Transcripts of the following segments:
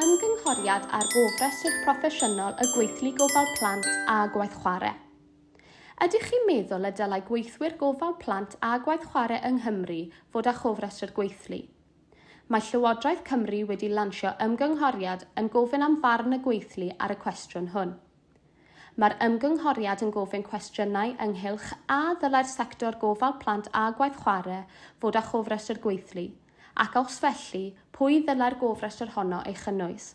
Ymgynghoriad ar Gofrestr Proffesiynol y Gweithlu Gofal Plant a Gwaith Chwarae. Ydych chi'n meddwl y dylai gweithwyr gofal plant a gwaith chwarae yng Nghymru fod â chofrestr gweithlu? Mae Llywodraeth Cymru wedi lansio ymgynghoriad yn gofyn am farn y gweithlu ar y cwestiwn hwn. Mae'r ymgynghoriad yn gofyn cwestiynau ynghylch a ddylai'r sector gofal plant a gwaith chwarae fod â chofrestr gweithlu, ac os felly, pwy ddylai'r gofrestr honno ei chynnwys.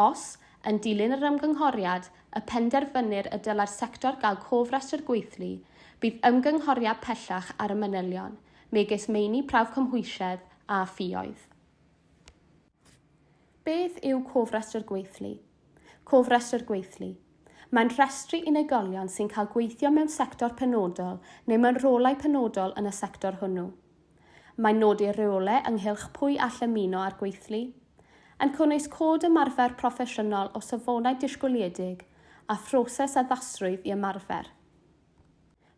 Os, yn dilyn yr ymgynghoriad, y penderfynir y dylai'r sector gael cofrestr gweithlu, bydd ymgynghoriad pellach ar y manylion, megis meini prawf cymhwysedd a ffioedd. Beth yw cofrestr gweithlu? Cofrestr gweithlu. Mae'n rhestru unigolion sy'n cael gweithio mewn sector penodol neu mewn rolau penodol yn y sector hwnnw. Mae'n nodi rheolau ynghylch pwy all ymuno â'r gweithlu, yn cynnwys cod ymarfer proffesiynol o safonau disgwyliedig a phroses addasrwydd i ymarfer.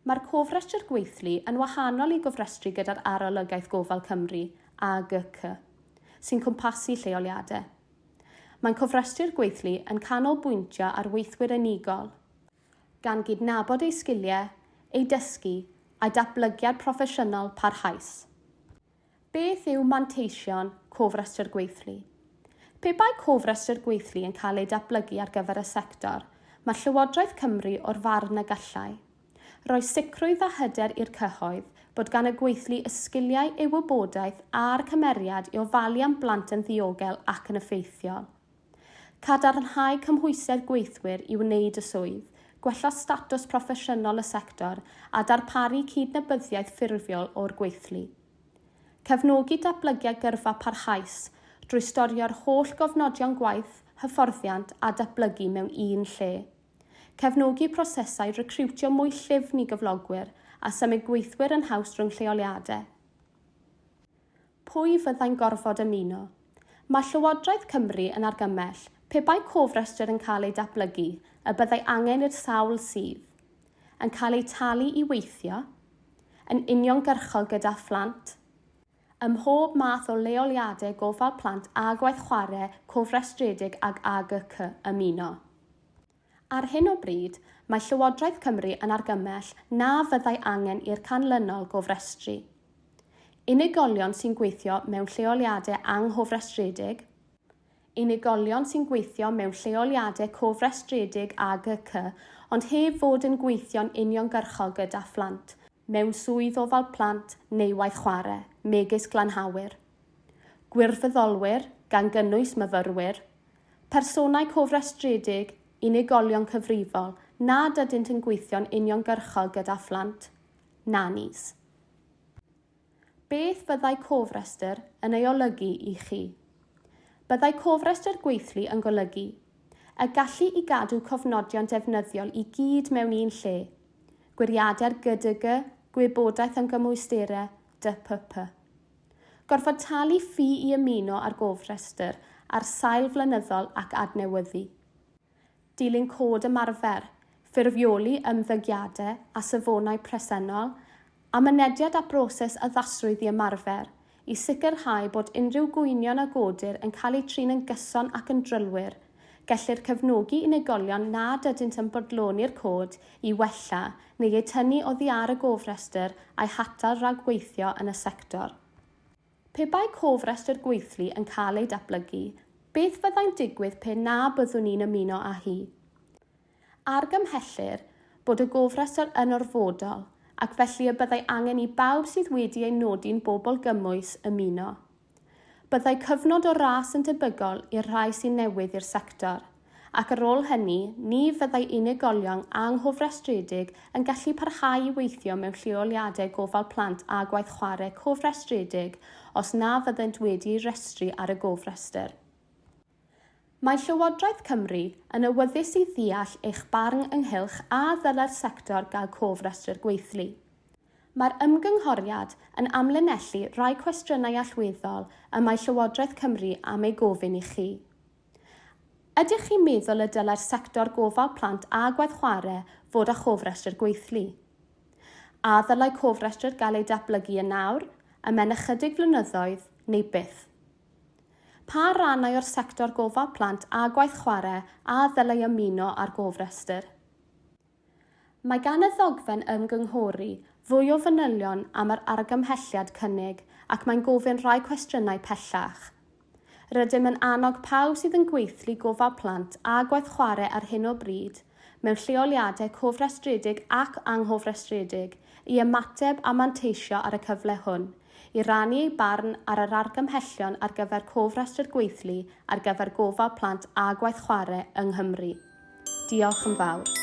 Mae'r cofrestr gweithlu yn wahanol i gofrestru gyda'r Arolygaeth Gofal Cymru, AGC, sy'n cwmpasu lleoliadau. Mae'n cofrestru'r gweithlu yn canolbwyntio ar weithwyr unigol, gan gydnabod eu sgiliau, eu dysgu a'u datblygiad proffesiynol parhaus. Beth yw manteision cofrestr gweithlu? Pe bai cofrestr gweithlu yn cael ei datblygu ar gyfer y sector, mae Llywodraeth Cymru o'r farn y gallai roi sicrwydd a hyder i'r cyhoedd bod gan y gweithlu y sgiliau, y wybodaeth a'r cymeriad i ofalu am blant yn ddiogel ac yn effeithiol. Cadarnhau cymhwysedd gweithwyr i wneud y swydd, gwella statws proffesiynol y sector a darparu cydnabyddiaeth ffurfiol o'r gweithlu. Cefnogi datblygiad gyrfa parhaus drwy storio'r holl gofnodion gwaith, hyfforddiant a datblygu mewn un lle. Cefnogi prosesau recriwtio mwy llyfn i gyflogwyr a symud gweithwyr yn haws rhwng lleoliadau. Pwy fyddai'n gorfod ymuno? Mae Llywodraeth Cymru yn argymell, pe bai cofrestr yn cael ei datblygu, y byddai angen i'r sawl sydd yn cael eu talu i weithio, yn uniongyrchol gyda phlant, ym mhob math o leoliadau gofal plant a gwaith chwarae cofrestredig ag AGC, ymuno. Ar hyn o bryd, mae Llywodraeth Cymru yn argymell na fyddai angen i'r canlynol gofrestru. Unigolion sy'n gweithio mewn lleoliadau anghofrestredig, Unigolion sy'n gweithio mewn lleoliadau cofrestredig AGC ond heb fod yn gweithio'n uniongyrchol gyda phlant, mewn swydd ofal plant neu waith chwarae, megis glanhawyr. Gwirfoddolwyr, gan gynnwys myfyrwyr, Personau cofrestredig, unigolion cyfrifol nad ydynt yn gweithio'n uniongyrchol gyda phlant, nannies. Beth fyddai cofrestr yn ei olygu i chi? Byddai cofrestr gweithlu yn golygu, Y gallu i gadw cofnodion defnyddiol i gyd mewn un lle, gwiriadau'r GDG, gwybodaeth am gymwysterau, DPP. Gorfod talu ffi i ymuno â'r gofrestr ar sail flynyddol ac adnewyddu. Dilyn cod ymarfer, ffurfioli ymddygiadau a safonau presennol, a mynediad at broses addasrwydd i ymarfer, i sicrhau bod unrhyw gŵynion a godir yn cael eu trin yn gyson ac yn drylwyr. Gellir cefnogi unigolion nad ydynt yn bodloni'r cod i wella neu eu tynnu oddi ar y gofrestr a'u hatal rhag gweithio yn y sector. Pe bai cofrestr gweithlu yn cael ei datblygu, beth fyddai'n digwydd pe na byddwn i'n ymuno â hi? Argymhellir bod y gofrestr yn orfodol ac felly y byddai angen i bawb sydd wedi eu nodi'n bobl gymwys ymuno. Byddai cyfnod o ras yn debygol i'r rhai sy'n newydd i'r sector, ac ar ôl hynny, ni fyddai unigolion anghofrestredig yn gallu parhau i weithio mewn lleoliadau gofal plant a gwaith chwarae cofrestredig os na fyddent wedi eu rhestru ar y gofrestr. Mae Llywodraeth Cymru yn awyddus i ddeall eich barn ynghylch a ddylai'r sector gael cofrestr gweithlu. Mae'r ymgynghoriad yn amlinellu rhai cwestiynau allweddol y mae Llywodraeth Cymru am eu gofyn i chi. Ydych chi'n meddwl y dylai'r sector gofal plant a gwaith chwarae fod â chofrestr gweithlu? A ddylai cofrestr gael ei datblygu yn nawr, ymhen ychydig flynyddoedd, neu byth? Pa rannau o'r sector gofal plant a gwaith chwarae a ddylai ymuno â'r gofrestr? Mae gan y ddogfen ymgynghori fwy o fanylion am yr argymhelliad cynnig ac mae'n gofyn rhai cwestiynau pellach. Rydym yn annog pawb sydd yn gweithlu gofal plant a gwaith chwarae ar hyn o bryd, mewn lleoliadau cofrestredig ac anghofrestredig, i ymateb a manteisio ar y cyfle hwn i rannu eu barn ar yr argymhellion ar gyfer cofrestru'r gweithlu ar gyfer gofal plant a gwaith chwarae yng Nghymru. Diolch yn fawr.